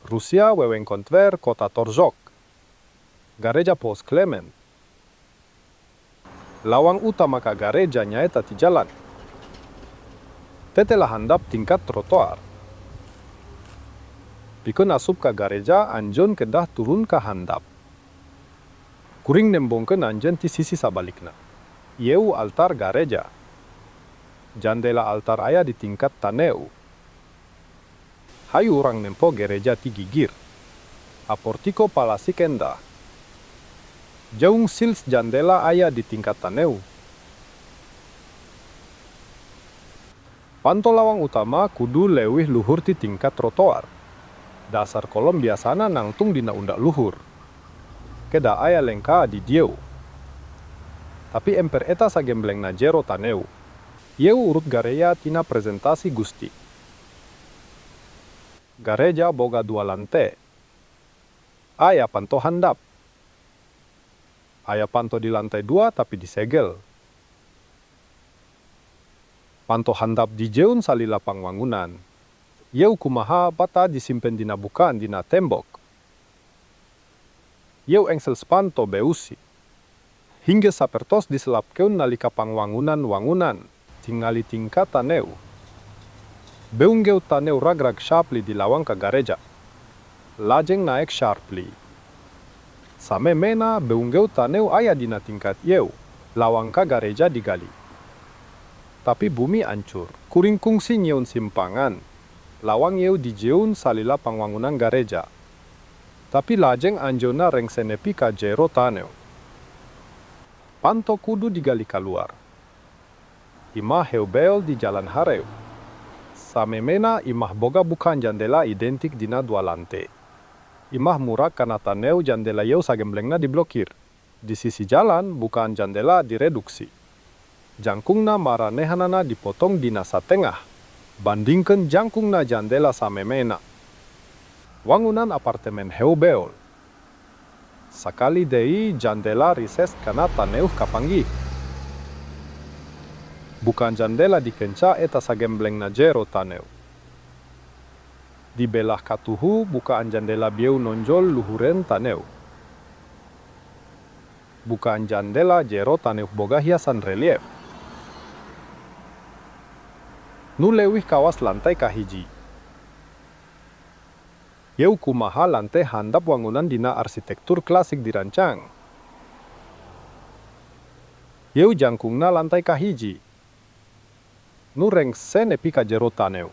Rusia wewengkon Tver kota Torzhok. Gareja Paus Clement. Lawang utama ka gareja nyaeta ti jalan. Tetela handap tingkat trotoar. Pikeun asup ka gareja anjeun kedah turun ka handap. Kuring nembongkeun anjeun ti sisi sabalikna. Ieu altar gareja. Jandela altar aya di tingkat taneuh. Hayu urang nempo gereja ti gigir. A Portiko palasik endah. Jeung sills jandela aya di tingkat taneuh. Panto lawang utama kudu leuwih luhur ti tingkat trotoar. Dasar kolom biasana nangtung dina undak luhur. Kedah aya lengkah di dieu. Tapi emper eta sagemblengna jero taneuh. Ieu urut gareja tina presentasi Gusti. Gareja boga dua lante. Aya panto handap. Aya panto di lantai dua tapi disegel. Panto handap dijieun salila pangwangunan. Ieu kumaha bata disimpen dina bukaan dina tembok. Ieu engsels panto beusi. Hinggil sapertos diselapkeun nalika pangwangunan wangunan. Tingali tingkat taneuh. Beungeut taneuh ragrag sharply di lawang ka gareja. Lajeng naek sharply. Samemehna beungeut taneuh aya dina tingkat ieu. Lawang ka gareja digali. Tapi bumi ancur. Kuring kungsi nyieun simpangan. Lawang ieu dijieun salila pangwangunan gareja. Tapi lajeng anjeunna rengse nepi ka jero taneuh. Panto kudu digali kaluar. Imah heubeul di Jalan Hareu. Samemehna imah boga bukaan jandela identik dina dua lante. Imah murag kana taneuh jandela ieu sagemblengna diblokir. Di sisi jalan, bukaan jandela direduksi. Jangkungna maranehanana dipotong dina satengah. Bandingkeun jangkungna jandela samemehna. Wangunan apartemen heubeul. Sakali deui jandela recessed kana taneuh kapanggih. Bukaan jandela dikenca eta sagemblengna jero taneuh. Di belah katuhu bukaan jandela bieu nonjol luhureun taneuh. Bukaan jandela jero taneuh boga hiasan relief. Nu leuwih kawas lantai kahiji. Ieu kumaha lante handap wangunan dina arsitektur klasik dirancang. Ieu jangkungna lantai kahiji. Nu rengse nepi ka jero taneuh.